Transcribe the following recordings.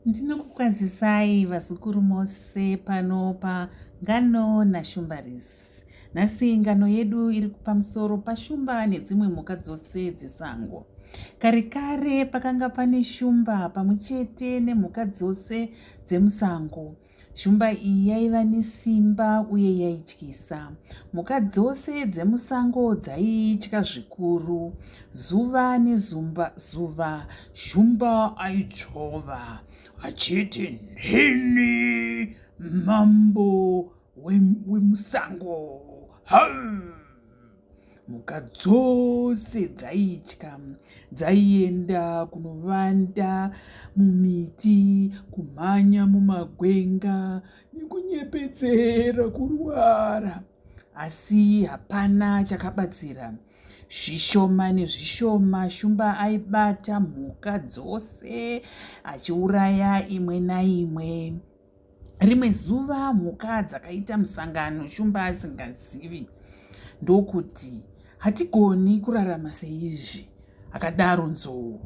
Ndinokukwazisai vazukuru mose pano pangano naShumbaris. Nhasi ngano yedu iri pamusoro paShumba nedzimwe mhuka dzose dzesango. Kare kare pakanga pane shumba pamwe chete nemhuka dzose dzemusango. Shumba iyi yaiva nesimba uye yaityisa. Mhuka dzose dzemusango dzaiitya zvikuru. Zuva nezumba zuva, Shumba aidzvova achiti ndini mambo wemusango. Hau! Mhuka dzose dzaitya, dzaienda kunovanda mumiti, kumhanya mumagwenga nekunyepedzera kurwara. Asi hapana chakabatsira. Zvishoma nezvishoma Shumba aibata mhuka dzose achiuraya imwe naimwe. Rimwe zuva mhuka dzakaita musangano Shumba asingazivi ndokuti, Hatigoni kurarama seizvi, akadaro Nzou.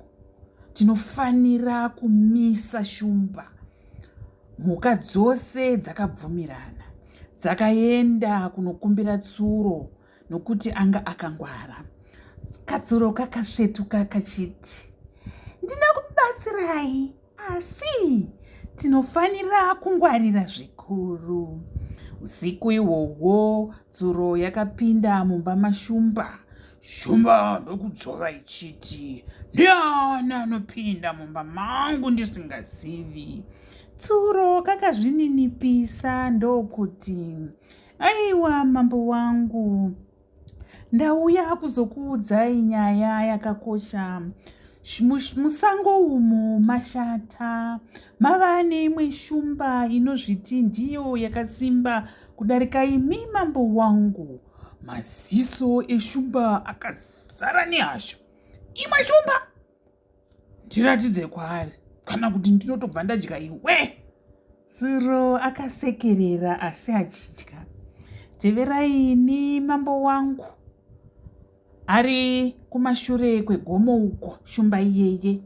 Tinofanira kumisa Shumba. Mhuka dzose dzakabvumirana. Dzakaenda kunokumbira tsuro nokuti anga akangwara. Katsuro kakasvetuka kachiti, Ndinokubatsirai. Asi tinofanira kungwarira zvikuru. Usiku ihwohwo tsuro yakapinda mumba maShumba. Shumba ndokudzvova ichiti, Ndiani anopinda mumba mangu ndisingazivi? Tsuro kakazvininipisa ndokuti, Aiwa mambo wangu, Ndauya kuzokuudzai nyaya yakakosha. Musango umu mashata, mava neimwe shumba inozviti ndiyo yakasimba kudarika imi mambo wangu. Maziso eshumba akazara nehasha. Imwe shumba! Ndiratidze kwaari kana kuti ndinotobva ndadya iwe. Tsuro akasekerera asi achitya. Teverai ini mambo wangu. Ari kumashure kwegomo uko shumba iyeye.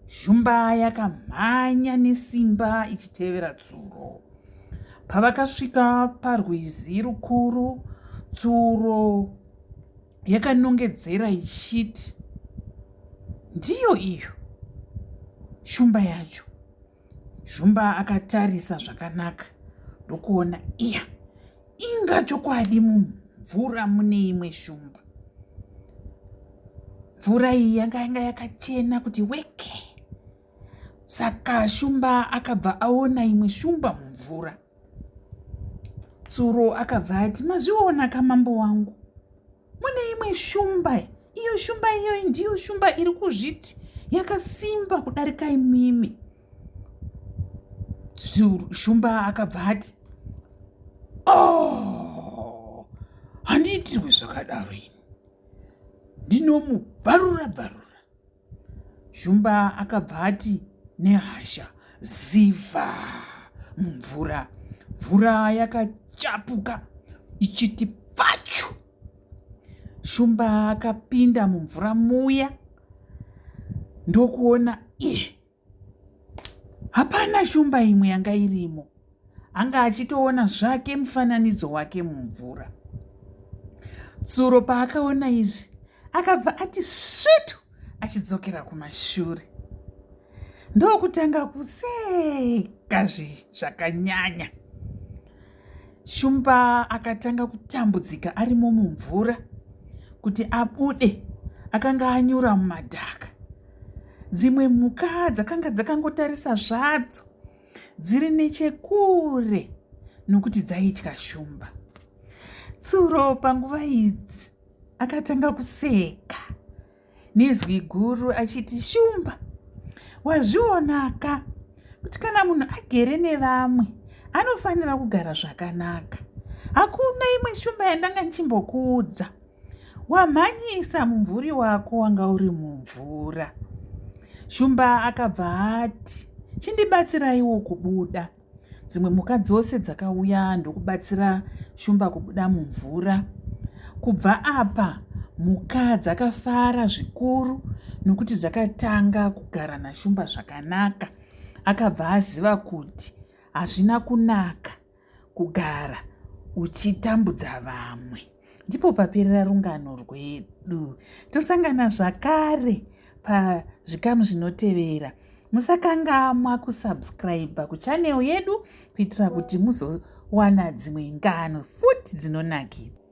Shumba yakamhanya nesimba ichitevera tsuro. Pavakasvika parwizi rukuru, tsuro yakanongedzera ichiti ndiyo iyo shumba yacho shumba akatarisa zvakanaka ndokuona iya inga chokwadi mumvura mune imwe shumba mvura iyi yanga yanga yakachena kuti weke saka shumba akabva aona imwe shumba mumvura Tsuro akabva ati, Mazviona ka mambo wangu, mune imwe shumba, iyo shumba iyoyi ndiyo shumba iri kuzviti yakasimba kudarika imimi. Shumba akabva ati, Oh, handiitirwe zvakadaro ini, ndinomubvarura bvarura. Shumba akabva ati nehasha ziva mumvura. Mvura yakachapuka ichiti pfachu. Shumba akapinda mumvura muya ndokuona iye hapana shumba imwe yanga irimo. Anga achitoona zvake mufananidzo wake mumvura. Tsuro paakaona izvi akabva ati svitu achidzokera kumashure ndokutanga kuseka zvakanyanya. Shumba akatanga kutambudzika arimo mumvura kuti abude akanga anyura mumadhaka. Dzimwe mhuka dzakanga dzakangotarisa zvadzo dziri nechekure nokuti dzaitya shumba. Tsuro panguva idzi akatanga kuseka nezwi guru achiti, Shumba, wazvionaka kuti kana munhu agere nevamwe anofanira kugara zvakanaka. Hakuna imwe shumba yandanga ndichimbokuudza. Wamhanyisa mumvuri wako wanga uri mumvura. Shumba akabva ati, Chindibatsiraiwo kubuda. Dzimwe mhuka dzose dzakauya ndokubatsira shumba kubuda mumvura. Kubva apa mhuka dzakafara zvikuru nokuti dzakatanga kugara nashumba zvakanaka. Akabva aziva kuti hazvina kunaka kugara uchitambudza vamwe. Ndipo paperera rungano rwedu. Tosangana zvakare pazvikamu zvinotevera. Musakangamwa kusubscribe kuchannel yedu kuitira kuti muzowana dzimwe ngano futi dzinonakidza.